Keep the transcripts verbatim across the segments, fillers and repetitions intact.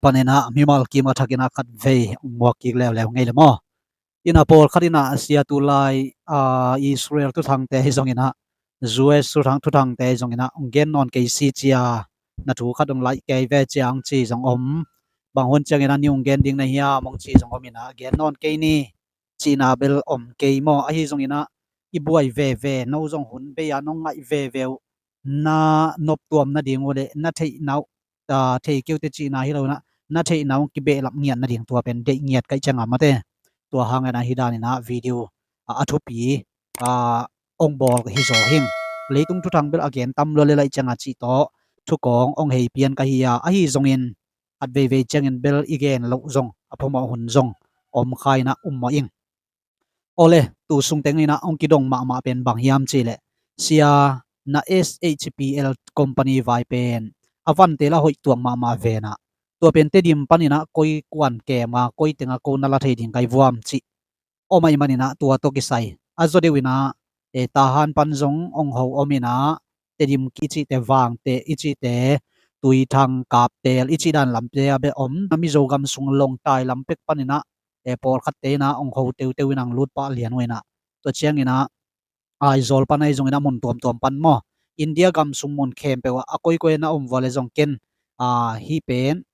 paninah mimal kim a thakinah khat vei hong muak kik leuleu ngei le maw? Inah pawlkhat inah sia tulai, aa, Israel thuthangte hi zonginah U S thuthang, thuthangte hi zonginah hong gen nawn kei si cia, na thu khat hong laih kei ve cia hong ci zong om. Bang hun cianginah ni hong gen ding na hiam hong ci zong om inah gen nawn kei ni cihna bel om kei maw? Ahi zonginah i buai veve, no zong hun bei-a nong ngaih veve uh, na noptuam nading uh le na theihna uh, aa, thei keute cihna hi lo inah na theihna uh kibehlap ngiat nading tua pen deih ngiat kaih cianga mate. Tua hangin ahi daninah video, aa, a thupi, aa, hong bawl hi zaw hing. Leitung thuthang bel a gen tam lua le laih cianga cih tawh thukawng hong hei pian ka hi a, ahi zongin khat veivei ciangin bel i gen loh zong a phumawh hun zong om kha inah um mawh ing. Awle, tu sung tenginah hong kidong mahmah pen bang hiam cihleh, sia na S H P L company vai pen a vante la hoih tuak mahmah venah, tua pen Tedim paninah koi kuan kema koi tenga ko na la thei ding kai vuam cih om ahi maninah tua tawh kisai a zaw deuh inah, e, Tahan pan zong hong ho om inah, Tedim i cihte, Vangte i cihte, Tuithang, Kaptel i cih dan lamte a beh om, na Mizo gam sung Lawngtlai lam pek paninah, e, pawlkhatte inah hong ho teuteu inah hong lut pah lian uh inah. Tua cianginah Aizawl pan ahi zonginah mun tuamtuam pan maw, India gam sung mun khempeuh ah a koikoi na om vua le zong ken, aa, hih pen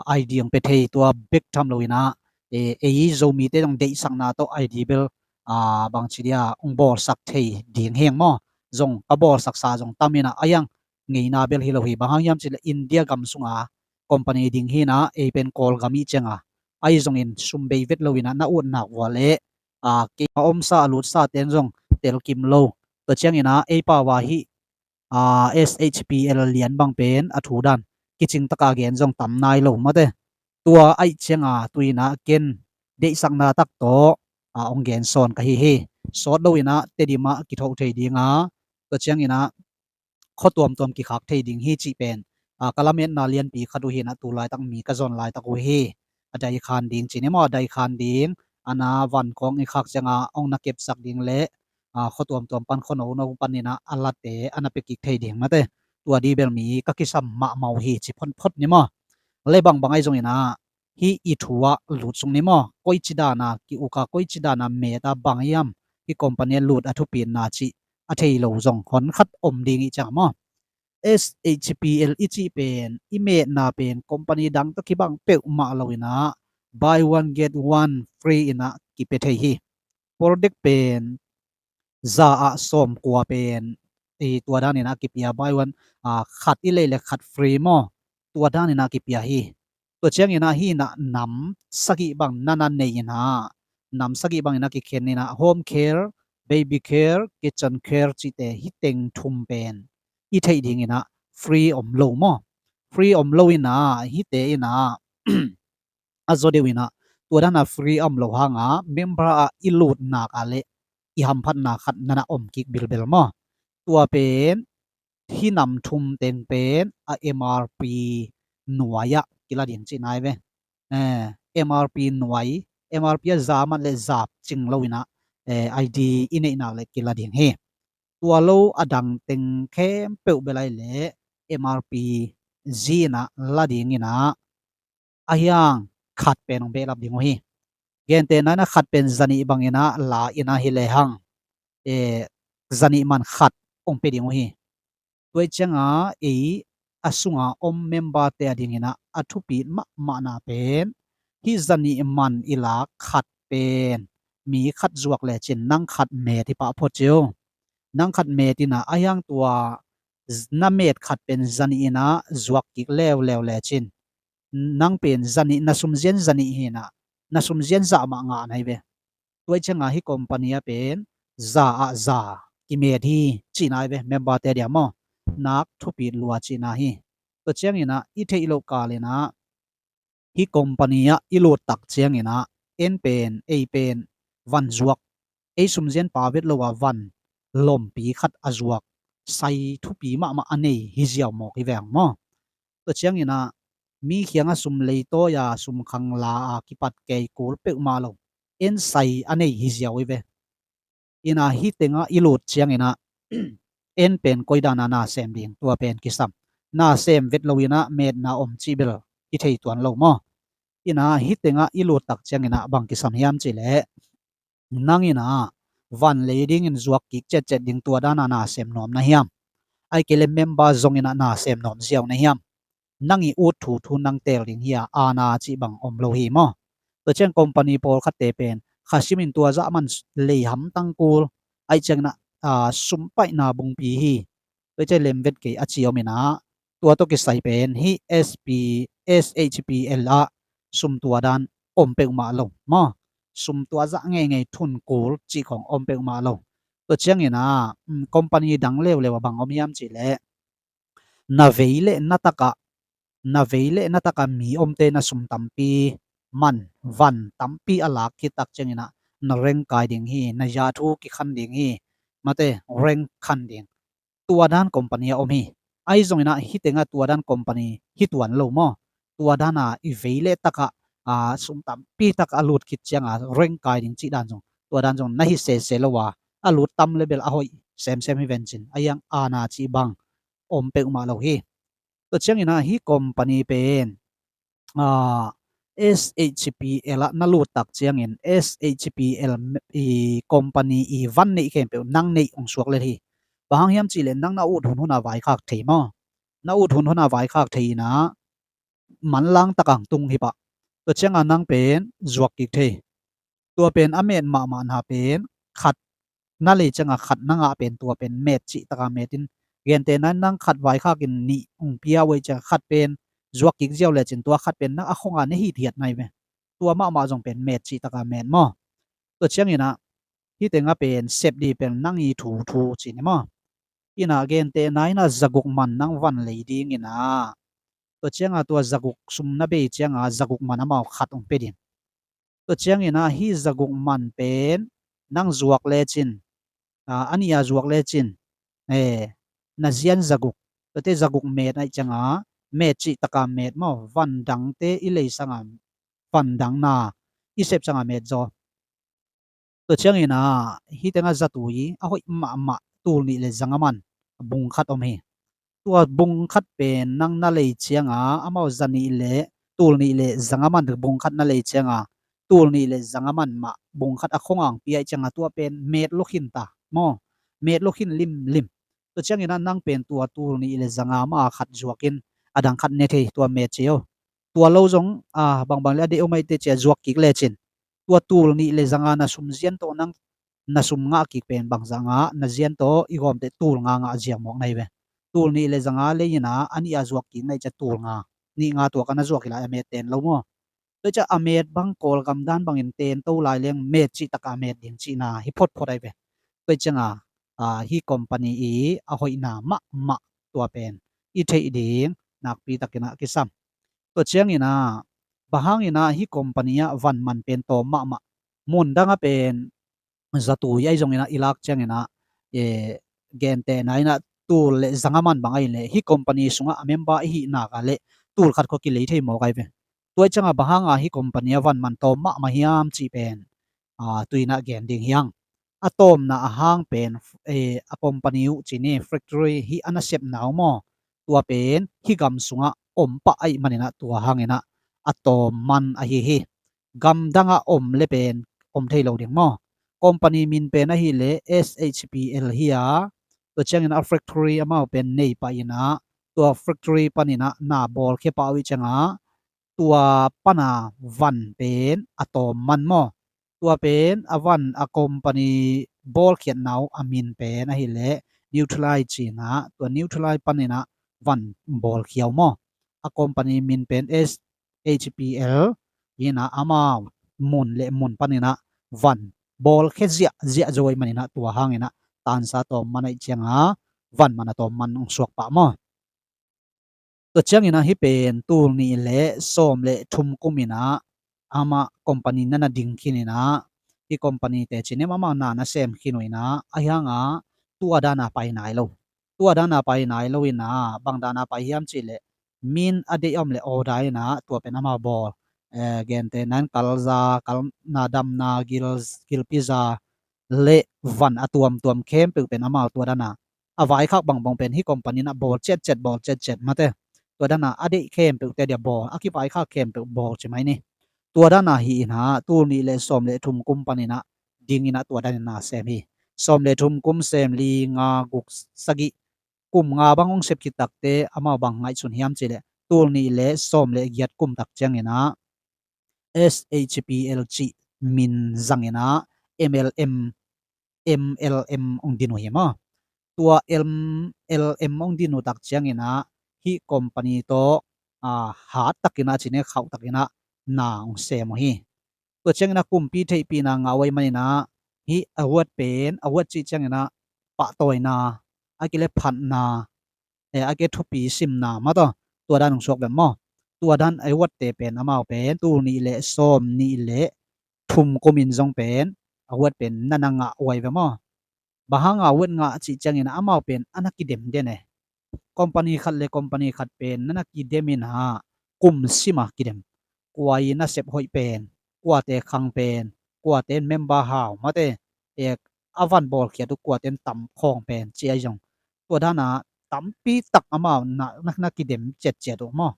I D hong pia thei tua bek tham lo inah, e, ei Zomite zong deihsakna tawh I D bel, aa, bangci dia hong bawlsak thei ding heng maw? Zong ka bawlsaksa zong tam inah a hiang ngeina bel hi lo hi. Bang hang hiam cihleh India gam sunga company ding hi inah ei pen Kawlgam ih cianga ahi zongin sum bei vet lo inah na utnak vua le, aa, keima omsa a lutsa ten zong telkim lo. Tua cianginah ei pau a hih, aa, S H P L lian bang pen a thu dan kicing taka gen zong tam nai lo mate. Tua aih cianga tu inah ken deihsakna tak tawh, aa, hong gen sawn ka hi hi. Sawt lo inah Tedim ah kithoh thei dinga, tua cianginah khua tuamtuam kikhak thei ding hi cih pen, aa, ka lametna lianpi khat uh hi inah tu laitak mi ka zon laitak uh hi. A dai khan ding ci ni maw, a dai khan ding, a na van kawng i khak cianga hong na kepsak ding le, aa, khua tuamtuam pan khua nono paninah a late a na pia kik thei ding mate. Tua di bel mi ka kisam mahmah uh hi ci photphot ni maw? Le bangbang ahi zonginah hih i thu ah lut sung ni maw? Koici dana ki-uk a, koici dana met a, bang hiam hih company a lut a thupitna cih a thei lo zong hon khat om ding ih ciang maw? S H P L i cih pen i metna pen company dang tawh kibang peuhmah lo inah buy one get one free inah kipia thei hi. Product pen za ah sawmkua pen i tua daninah kipia, buy one, aa, khat i lei le khat free maw? Tua daninah kipia hi. Tua cianginah hih inah nam sagih bang na na nei inah, nam sagih bang inah kikhen inah home care, baby care, kitchen care cihte hih teng thum pen i theih dinginah free om lo maw? Free om lo inah hihte inah a zaw deuh inah tua dana free a om lo hanga member ah i lutnak ah le i hamphatna khat nana om kik bilbel maw? Tua pen hih nam thum teng pen a M R P nuai ah kila ding cihna hi ve. Eh, M R P nuai, M R P a za mat le za cing lo inah, eh, I D i neihnak le kila ding hi. Tua lo a dang teng khempeuh bel ahi le M R P zi inah la ding inah a hiang khat pen hong behlap ding uh hi. Gentehna inah khat pen zanih bang inah la inah hi lehang, eh, zanih man khat hong pia ding uh hi. Tua ih cianga ei a sunga om member te a dinginah a thupit mahmahna pen hih zanih man i lak khat pen mi khat zuak lecin nang khat met hi pah phot cio. Nang khat met inah a hiang tua z-, na met khat pen zanih inah zuak kik leuleu lecin nang pen zanih, na sumzian zanih hi inah na sumzian zah mah ngah na hi ve. Tua ih cianga hih company ah pen za ah za kimet hi cihna hi ve, member te dia maw? Nak thupit lua cihna hi. Tua cianginah i theih loh kal inah hih company ah i lut tak cianginah en pen, ei pen van zuak, ei sumzian pau vet lo a van lompi khat a zuak sai thupi mahmah a nei hi ziau mawk hi veng maw? Tua cianginah mi kiangah sum leitawi a, sum khang la a kipat kei kul peuhmah lo, en sai a nei hi ziau hi ve. Inah hih tengah i lut cianginah en pen koi dana na sem ding, tua pen kisam. Na sem vet lo inah metna om cih bel hi thei tuan lo maw. Ina hih tengah i lut tak ciangin ah bang kisam hiam cih leh, nang ina van lei dingin zuak kik cetcet ding tua dana na sem nuam na hiam? Ai kei le member zong ina na sem nuam ziau na hiam? Nang i ut thu thu nang teel ding hi a, aana cih bang om lo hi maw. Tua ciang company pawlkhatte pen kha simin tua zah man lei hamtang kul, ai ciangin ah, a, sum paihna bungpi hi. Tua ciang lemvet kei a ci om ina, tua tawh kisai pen hih S P, S H P L ah sum tua dan om peuhmah lo maw. Sum tua zah ngeingei thun kul cih khong om peuhmah lo. Tua ciangin ah, um, company dang leuleu a bang om hiam cih leh, na vei le na takah, na vei le na takah mi omte na sum tampi man, van tampi a lak khit tak ciangin ah na rank kai ding hi, na yathu kikhan ding hi, mate, rank khan ding. Tua dan company a om hi. Ahi zongin ah hih tengah tua dan company hi tuan lo maw. Tua dana i vei le takah, a, sum tampi takah a lut khit cianga rank kai ding cih dan zong, tua dan zong na hi sese lo a, a lut tam le bel a hoih semsem hi vencin, a hiang aana cih bang om peuhmah lo hi. Tua ciangin ah hih company pen, a, S H P L ah na lut tak ciangin S H P L i company i van neih khempeuh nang neih hong suak lel hi. Bang hang hiam cih leh nang na ut hunhun a vaikhak thei maw. Na ut hunhun a vaikhak thei ina manlang takang tung hi pah. Tua cianga nang pen zuak kik thei. Tua pen a met mahmahna pen khat na lei cianga khat na ngah pen tua pen met cih taka met in, gentehna in nang khat vaikhakin nih hong pia uh ei cianga khat pen zuak kik ziau lecin tua khat pen nang a khonga ne hithiat nai ve. Tua mahmah zong pen met cih taka met maw. Tua ciangin ah hih tengah pen sep dih pen nang i thu thu ci ni maw. Ina gentehna ina zaguk man nang van lei dingin ah, tua cianga tua zaguk sum na bei cianga zaguk man amau khat hong pia ding. Tua ciangin ah hih zaguk man pen nang zuak lecin, a, a nih a zuak lecin, e, na zian zaguk, tuate zaguk met aih cianga met cih taka met maw, van dangte i lei sanga van dang na i sep sanga met zaw. Tua ciangin ah hih tengah zatui a hoih mahmah tul nih le zanga man bung khat om hi. Tua bung khat pen nang na lei cianga amau za nih le tul nih le zanga man bung khat na lei cianga tul nih le zanga man mah bung khat a khonga hong pia aih cianga tua pen met lukhin ta maw, met lukhin limlim. Tua ciangin ah nang pen tua tul nih le zanga mah a khat zuakin a dang khat ne thei tua met ci o. Tua lo zong, a, bangbang le a deih om aih teh cia zuak kik lecin tua tul nih le zanga na sum zian tawh nang na sum ngah kik pen bangzah ngah na zian tawh i gawm teh tul nga ngah ziau mawk nai ve. Tul nih le zanga lei ina a nih a zuak kik nai cia tul nga, nih nga tua ka na zuak hi lai a met ten lo maw. Tua cia a met bang Kawlgam dan bangin ten to lai leng met cih taka met ding cihna hi photphot ai ve. Tua cianga, a, hih company i a hoihna mahmah tua pen i theih ding nakpi takin ah kisam. Tua ciangin ah bang hangin ah hih company ah van man pen tawm mahmah, mun dang ah pen zatui aih zongin ah i lak ciangin ah, e, gentehna in ah tul le zanga man bang aih leh hih company sungah a member i hih nak a leh tul khat khua kilei thei mawk ai ve. Tua ciangah bang hanga hih company ah van man tawm mahmah hiam cih pen, a, tuinah gen ding hiang. A tawmna a hang pen, e, a company uh ci ni factory hih a nasepna uh maw, tua pen hih gam sungah om pah aih maninah tua hanginah a tawm man ahi hi. Gam dangah om le pen om thei lo ding maw. Company min pen ahileh S H P L hi a, tua ciangin a factory amau pen nei pah inah tua factory paninah na bawlkhia pah uh ih ciangah tua pana van pen a tawm man maw. Tua pen a van a company bawlkhiatna uh a min pen ahileh Nutrilite cinah tua Nutrilite paninah van bawlkhia uh maw. A company min pen S H P L inah amau mun le mun paninah van bawlkhia ziahziah zo ih maninah tua hanginah tansa tawm man aih ciangah van man a tawm man hong suak pah maw. Tua cianginah hih pen tul nih le sawm le thum kuminah amah company na na ding khininah hih company teci nem amah na na sem khin uh inah a hiangah tua dana pai nai lo. Tua dana pai nai lo inah bang dana pai hiam cihleh min a deih om le order inah tua pen amah bawl, eh, gentehna in kalza, kalna damna, gil, gilpiza le van a tuamtuam khempeuh pen amau tua dana a vaikhak bangbang pen hih company inah bawl ciatciat bawl ciatciat mate. Tua dana a deih khempeuh te dia bawl, a kivaikhak khempeuh bawl ci mai ni. Tua dana hi inah tul nih le sawm le thum kum paninah dinginah tua danin na sem hi. Sawm le thum kum sem li nga guk sagih kum nga bang hong sep khit takte amau bang ngaihsun hiam cihleh tul nih le sawm le giat kum tak cianginah S H P L cih min zanginah M L M, M L M hong din uh hi maw. Tua M L M hong din uh tak cianginah hih company tawh hat takinah cine khauh takinah na hong sem uh hi. Tua cianginah kumpi theihpihna ngah uh ahih maninah hih award pen, award cih cianginah pahtawina, a kile phatna, a kile thupi simna mataw, tua dan hong suak ve maw. Tua dan award te pen amau pen tul nih le sawm nih le thum kumin zong pen award pen na na ngah uh ahi ve maw. Bang hanga award ngah cih ciangin amau pen a na kidem den e. Company khat le company khat pen na na kidem inah kum sima kidem. Kua i nasep hoih pen, kuate khang pen, kuate member hau mate, a van bawlkhiat uh kuate tam khawng pen ci ahi zong, tua dana tampi tak amau na, na, na kidem ciatciat uh maw.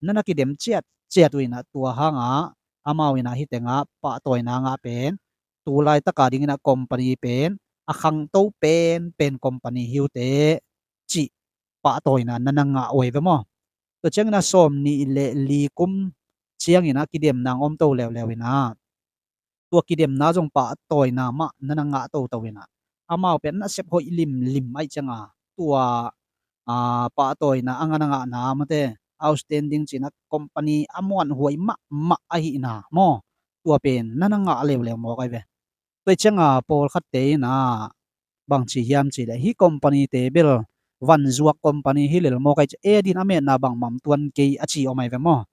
Na na kidem ciatciat uh inah tua hanga amau inah hih tengah pahtawina ngah pen, tu laitaka dinginah company pen a khangto penpen company hi uh teh cih pahtawina na na ngah uh ahi ve maw. Tua cianginah sawm nih le li kum cianginah kidemna hong omto leuleu inah tua kidemna zong pahtawina mah na na ngah toto inah amau pen nasep hoih limlim ahih cianga tua pahtawina a nga na ngahna mate, outstanding cinah company a muanhuai mahmah ahihna maw, tua pen na na ngah leuleu mawk ahi ve. Tua cianga pawlkhatte inah bangci hiam cihleh hih company te bel vanzuak company hi lel mawk ahi ci, a din a metna bangmah tuan kei a ci om ahi ve maw.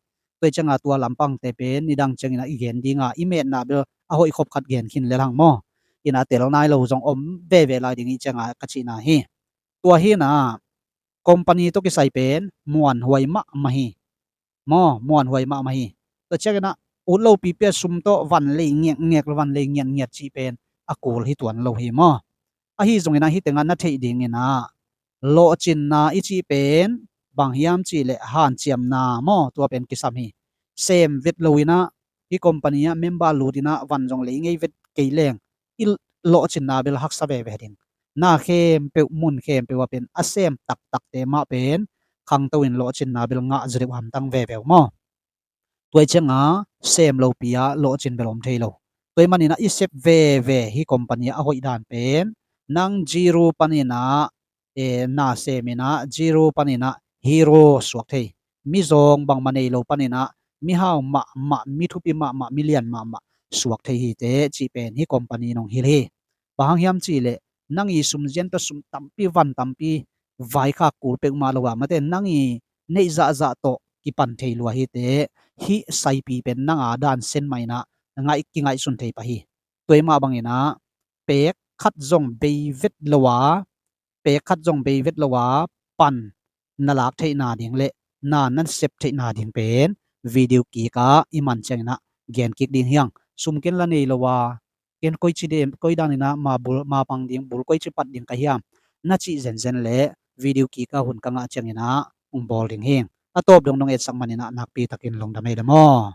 Tua cianga tua lampangte pen nidang cianginah i gen dinga i metna bel a hoih khop khat gen khin lel hang maw. Inah tel nai lo zong om veve lai ding ih cianga ka cihna hi. Tua hinah company tawh kisai pen muanhuai mahmah hi. Maw, muanhuai mahmah hi. Tua cianginah ut lopi pia sum tawh van lei ngekngek, van lei ngiatngiat cih pen a kul hi tuan lo hi maw. Ahi zonginah hih tengah na theih dinginah lawhcinna i cih pen bang hiam cihleh hanciamna maw, tua pen kisam hi. Sem vet loinah hih company ah member lutinah van zong lei ngei vet kei leng i lawhcinna bel haksa veve ding. Na khempeuh, mun khempeuh ah pen a sem taktakte mah pen khangto in lawhcinna bel ngah zaw deuh hamtang veve uh maw. Tua ih cianga sem lopi ah lawhcin bel om thei lo. Tua ih maninah i sep veve hih company ah a hoih dan pen nang zero paninah na seminah zero paninah hero suak thei. Mizawng bangmah nei lo paninah mihau mahmah, mithupi mahmah, milian mahmah suak thei hi teh cih pen hih company in hong hilh hi. Bang hang hiam cihleh nang i sumzian tawh sum tampi, van tampi vaikhak kul peuhmah lo a mate, nang i neih zahzah tawh kipan thei lua hi teh. Hih saipi pen nang a dan sen mah inah ngaih, kingaihsun thei pah hi. Tua ih mah banginah pek khat zong bei vet lo a, pek khat zong bei vet lo a pan na lak theihna ding le na na sep theihna ding pen video kikah i man cianginah gen kik ding hi hang. Sum ken la nei lo a, ken koici dem, koi daninah ma bul, ma pang ding, bul koici pat ding ka hiam na cih zenzen le video kikah hun ka ngah cianginah hong bawl ding hi. A tawp dongdong etsak maninah nakpi takin lungdam ei le maw.